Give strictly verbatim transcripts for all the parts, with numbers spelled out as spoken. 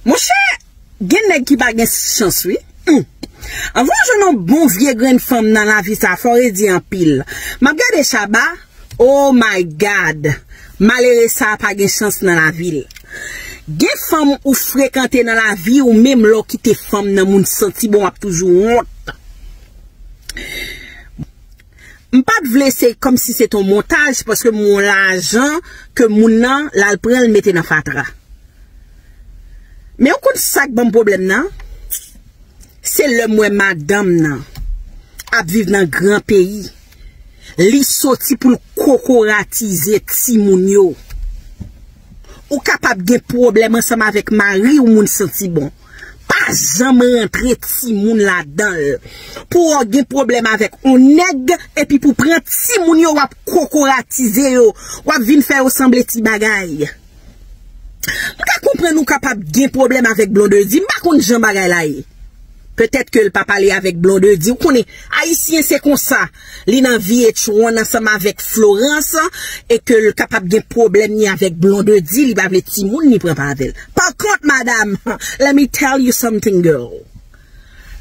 Monchè, gen nèg ki pa gen chans, wi. Hmm. Anvan w jwenn yon bon vye grenn fanm nan lavi sa, fò w redi anpil. M ap gade Shabba, oh my God. Malere sa pa gen chans nan lavi l. Gen fanm ou frekante nan lavi ou, menm lè w kite fanm nan, moun santi bon, w ap toujou wont. M pa t vle se kòmsi se t on montaj, paske m wè lajan ke moun nan, l al pran l mete nan fatra. Men ou konn sa k ban m pwoblèm nan? Se lè m wè madanm nan ap viv nan gran peyi. Li soti pou l kokoratize timoun yo. Ou kapab gen pwoblèm ansanm avèk mari w, moun santi bon. Pa janm rantre timoun ladan l. Pou w gen pwoblèm avèk on nèg, epi pou pran timoun yo, w ap kokoratize yo, w ap vin fè yo sanble ti bagay. M ka konprann ou kapab gen pwoblèm avèk Blondedy, m pa konn jan bagay la ye. Petèt ke l pa pale avèk Blondedy, ou konnen, Ayisyen se konsa. Li nan V H one ansanm avèk Florence, e ke l kapab gen pwoblèm ni avèk Blondedy, li pa vle timoun ni pran pa avè l. Pa kont, madam, let me tell you something, girl.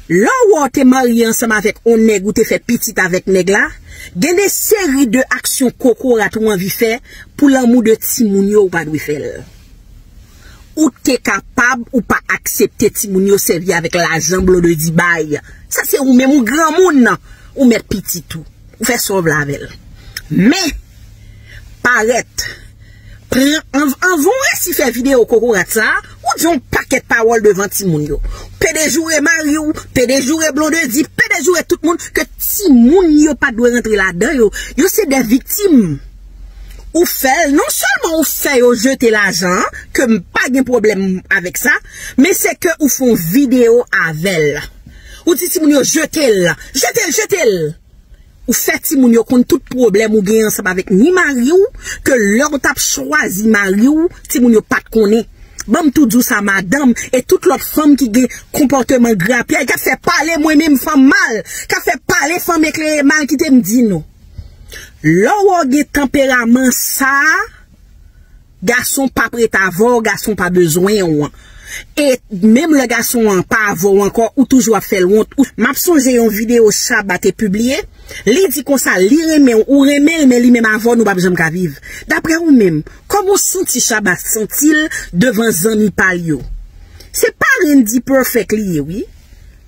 Lè w wè w te marye ansanm avèk on nèg, ou te fè pitit avèk nèg la, gen de seri de aksyon kokorat ou anvi fè pou lanmou de timoun yo, ou pa dwe fè l. Ou te kapab ou pa aksepte timoun yo sèvi avèk lajan Blondedy bay. Sa se ou menm, ou granmoun, ou mèt pitit ou. Ou fè sa w vle avè l. Men, parèt, pran, an, anvan w resi fè videyo kokorat sa, ou di yon pakèt pawòl devan timoun yo. Pede joure mari w, pede joure Blondedy, pede joure tout moun, ke timoun yo pa dwe rantre ladan yo. Yo se de viktim. Ou fè l, non sèlman ou fè yo jete lajan an, ke m pa gen pwoblèm avèk sa, men se ke ou fè yon videyo avè l. Ou di timoun yo jete l, jete l, jete l. Ou fè timoun yo konn tout pwoblèm ou gen ansanm avèk ni mari w, ke lè w t ap chwazi mari w, timoun yo pa t konnen. Ban m tou di w sa, madanm, e tout lòt fanm ki gen konpòteman grapyay, k ap fè pale mwen menm fanm mal, k ap fè pale fanm eklere mal, kite m di nou. Lè w gen tanperaman sa a, gason p ap ret avè w, gason pa bezwen w. E menm lè gason an pa avè w ankò, ou toujou ap fè l wont. Ou, m ap sonje yon videyo Shabba te pibliye. Li di konsa, li renmen w, ou renmen l, men li menm avè w, nou p ap janm ka viv. Daprè ou menm, kòman w santi Shabba santi l devan zanmi pa l yo? Se pa Randy Perfect li ye, wi.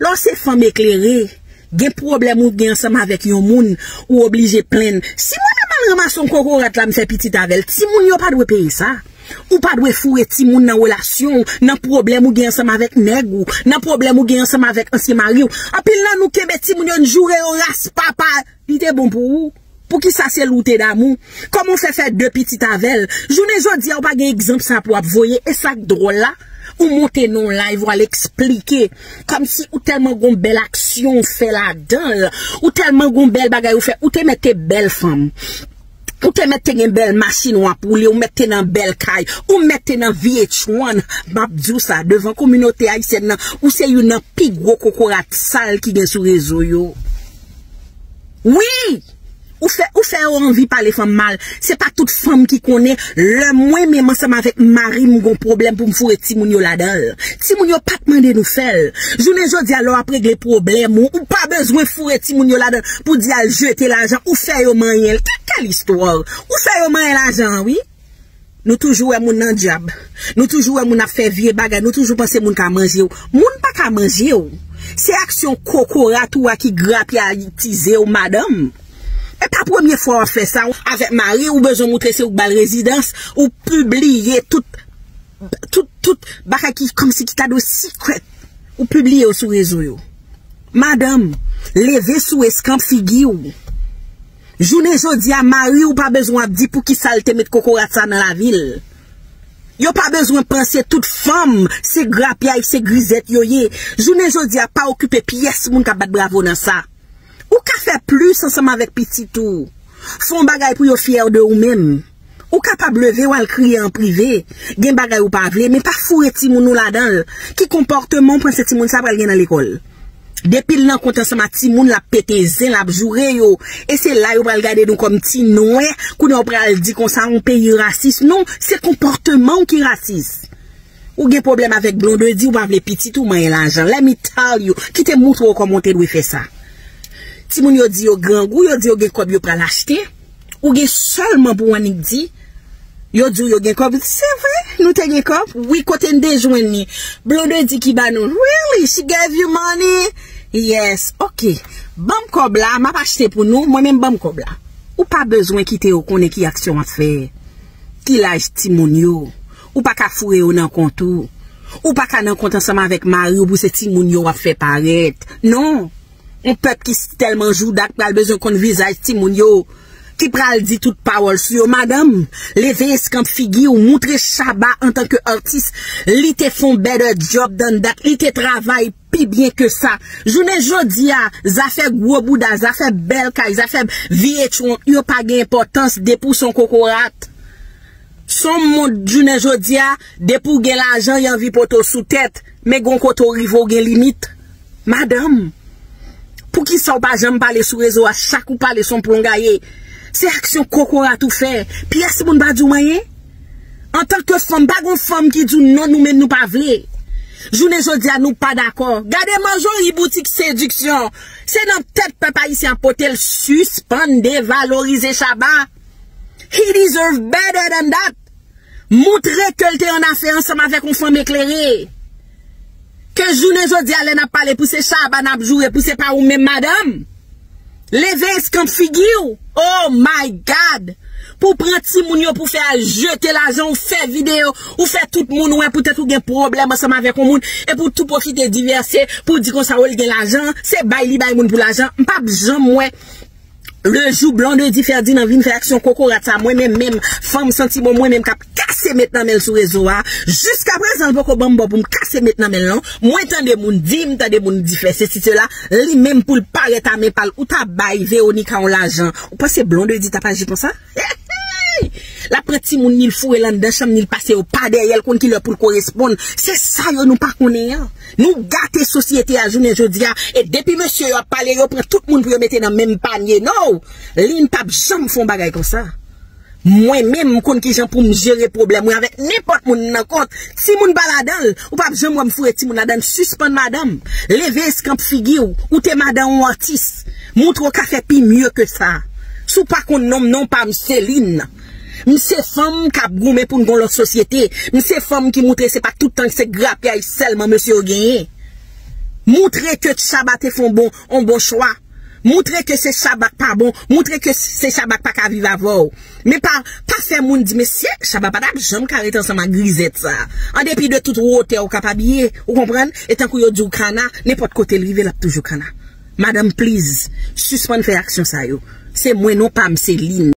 Lè w se fanm eklere, gen pwoblèm ou gen ansanm avèk yon moun, ou oblije plenn. Si mwen menm al ranmase yon kokorat la, m fè pitit avè l, timoun yo pa dwe peye sa. Ou pa dwe foure timoun nan relasyon w, nan pwoblèm ou gen ansanm avèk nèg ou, nan pwoblèm ou gen ansanm avèk ansyen mari w. Anpil nan nou kenbe timoun yo, n joure yo ras papa, li te bon pou ou. Poukisa se l ou te damou? Kòman w fè fè de pitit avè l? Jounen jodi a, ou pa gen egzanp sa pou w ap voye. E sa k dwòl la, ou monte nan yon live, w al eksplike. Kòmsi ou tèlman gon bèl aksyon ou fè ladan l, ou tèlman gon bèl bagay ou fè, ou te mèt te bèl fanm. Ou te mèt te gen bèl machin w ap woule, ou mèt te nan bèl kay, ou mèt te nan V H one. M ap di w sa, devan kominote ayisyèn nan, ou se youn nan pi gwo kokorat sal ki gen sou rezo yo. Wi! Ou fè, ou fè yo anvi pale fanm mal. Se pa tout fanm ki konnen. Lè mwen menm ansanm avèk mari m gon pwoblèm pou m foure timoun yo ladan l. Timoun yo pa t mande nou fè l. Jounen jodi a, lè w ap regle pwoblèm ou, ou pa bezwen foure timoun yo ladan l pou di al jete lajan. Ou fè yo manyen l. Kèl, kèl istwa? Ou fè yo manyen lajan an, wi. Nou toujou wè moun nan djab. Nou toujou wè moun ap fè vye bagay. Nou toujou panse moun ka manje w. Moun pa ka manje w. Se aksyon kokorat ou a ki grapyayitize w, madanm. E pa premye fwa w ap fè sa. Avèk mari w, ou bezwen moutre se ou k ba l rezidans, ou pibliye tout, tout, tout bagay ki kòmsi ki ta dwe secret. Ou pibliye yo sou rezo yo. Madanm, leve sou eskanp figi w. Jounen jodi a, mari w pa bezwen ap di poukisa l te met kokorat sa nan lavi l. Yo pa bezwen panse tout fanm se grapyay, se grizèt yo ye. Jounen jodi a, pa okipe pyès moun k ap bat bravo nan sa. Ou ka fè plis ansanm avèk pitit ou. Fè yon bagay pou yo fyè de ou menm. Ou kapab leve w al kriye an prive. Gen bagay ou pa vle, men pa foure timoun ou ladan l. Ki konpòteman w panse timoun sa pral gen nan lekòl? Depi l nan kont ansanm ak timoun, l ap pete zen, l ap joure yo. E se la yo pral gade nou kòm ti nwè. Kounye a w pral di konsa yon peyi rasis. Non, se konpòteman w ki rasis. Ou gen pwoblèm avèk Blondedy, ou pa vle pitit ou manyen lajan. Let me tell you, kite m moutre w kòman w te dwe fè sa. Timoun yo di yo grangou, yo di yo gen kòb yo pral achte. Ou gen sèlman pou w annik di, yo di w yo gen kòb. Se vre, nou te gen kòb. Wi, kote n te jwenn li? Blondedy ki ba nou. Really? She gave you money? Yes. Ok. Ban m kòb la, m ap achte pou nou. Mwen menm ban m kòb la. Ou pa bezwen kite yo konnen ki aksyon w ap fè. Ki laj timoun yo. Ou pa ka foure yo nan kont ou. Ou pa ka nan kont ansanm avèk mari w pou se timoun yo w ap fè parèt. Non. Yon pèp ki tèlman jouda k pral bezwen konn vizaj timoun yo, ki pral di tout pawòl sou yo. Madanm, leve eskanp figi w, moutre Shabba antanke atis, li te fè yon better job than that, li te travay pi byen ke sa. Jounen jodi a, zafè gwo bouda, zafè bèl kay, zafè V H one, yo pa gen enpòtans depi w se yon kokorat. Se yon mond jounen jodi a, depi w gen lajan, y anvi pote w sou tèt, men gon kote w rive w gen limit. Madanm, poukisa w pa janm pale sou rezo a? Chak ou pale se yon plon gaye. Se aksyon kokorat ou fè. Pyès moun pa di w manyen. Antanke fanm, pa gon fanm ki di w non, nou menm nou pa vle. Jounen jodi a, nou pa dakò. Gade Marjorie boutik sediksyon. Se nan tèt pèp ayisyen ap pote l. Sispann devalorize Shabba. He deserve better than that. Moutre ke l te annafè ansanm avèk yon fanm eklere. Ke jounen jodi a, lè n ap pale pou se Shabba n ap joure, pou se pa ou menm madanm. Leve eskanp figi w. Oh my God! Pou w pran timoun yo pou fè al jete lajan, ou fè videyo, ou fè tout moun wè poutèt ou gen pwoblèm ansanm avèk yon moun, epi w tou pwofite divèse pou w di konsa w gen lajan, se bay li bay moun pou lajan. M p ap janm wè le jou Blondedy Ferdinand vin fè aksyon kokorat sa, mwen menm, menm, fanm santi bon, mwen menm k ap kase met nan men l sou rezo a. Jiska prezan, l poko ban m bò pou m kase met nan men l, non. Mwen tande moun di, m tande moun di fè sesi sela, li menm pou l parèt a men pa l, ou ta bay Veronica yon lajan. Ou panse Blondedy t ap aji konsa? L ap pran timoun ni l foure l anndan chanm ni l pase yo pa dèyè l konn kilè pou l koresponn. Se sa yo nou pa konnen an. Nou gate sosyete a jounen jodi a. E depi mesye yo ap pale, yo pran tout moun pou yo mete nan menm panye. No! Lynn p ap janm fè yon bagay konsa. Mwen menm, m konn kijan pou m jere pwoblèm mwen avèk nenpòt moun nan kont. Timoun pa ladan l. Ou p ap janm wè m foure timoun ladan l. Sispann madanm. Leve eskanp figi w. Ou te madan yon atis. Moutre w ka fè pi mye ke sa. Si w pa konn non m, non pa m, se Lynn. M se fanm k ap goumen pou n gon lòt sosyete. M se fanm ki moutre se pa tout tan se grapyay sèlman mesye yo genyen. Moutre ke Shabba te fè yon bon, yon bon chwa. Moutre ke se Shabba k pa bon. Moutre ke se Shabba k pa ka viv avè w. Men pa, pa fè moun di, mesye, Shabba pa t ap janm ka ret ansanm ak grizèt sa. An depi de tout wotè ou kapab ye, ou konprann? E tankou yo di w kana, nenpòt kote l rive, l ap toujou kana. Madanm, please, sispann fè aksyon sa yo. Se mwen non pa m, se Lynn.